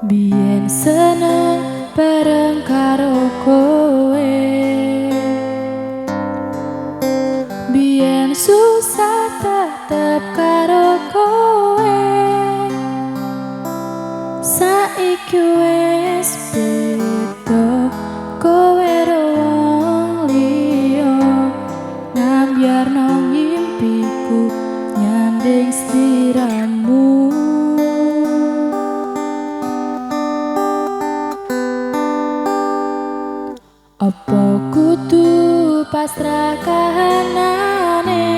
Biyen seneng bareng karo kowe, biyen susah tetep karo kowe. Saiki wis beda, kowe ro wong liya, ngambyarno ngimpiku nyanding sliramu. Apa kudu pasrah kahanane,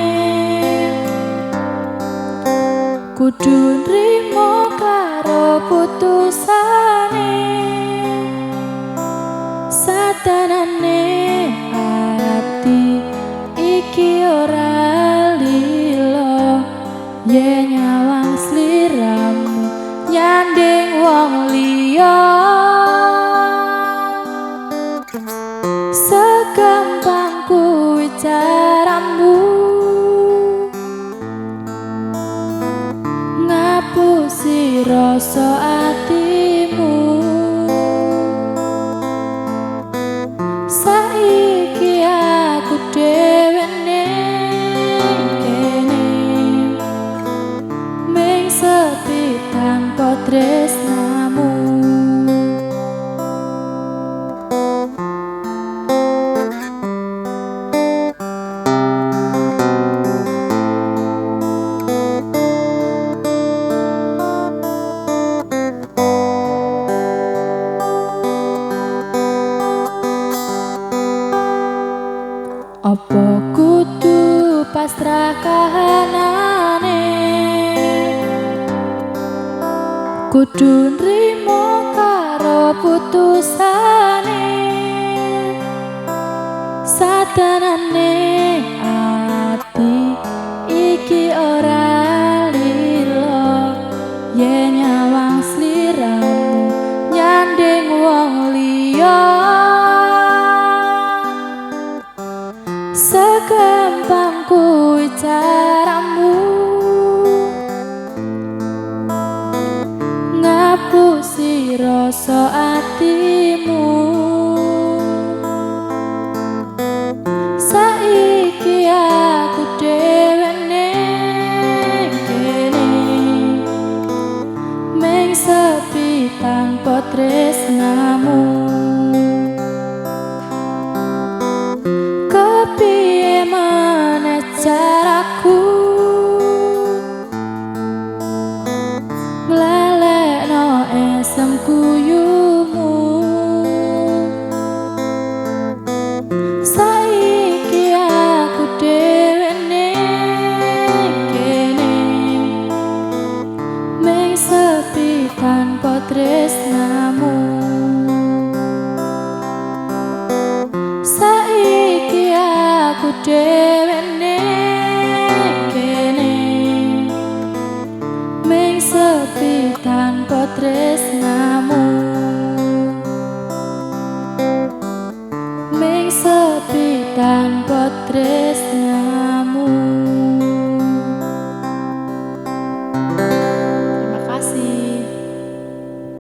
kudu nrimo karo putusane. Satanane ati iki ora lilo, yen nyawang sliramu nyanding wong liya. Segampang kuwi caramu ngapusi rasa atimu. Saiki aku dhewe ning kene, mung sepi tanpa tresnamu. Apa kudu pasrah kahanane, kudu nrimo karo putusane. Satanane ati iki ora lilo, yen nyawang sliramu nyanding wong liya. Segampang kuwi caramu ngapusi rasa atimu. Saiki aku dhewe ning kene, mung sepi tanpa tresnamu. Kepiye maneh caraku nglalekno esem guyumu. Saiki aku dhewe ning kene, mung sepi tanpa tresnamu. Saiki aku dhewe ning kene, mung sepi tanpa tresnamu. Mung sepi tanpa tresnamu.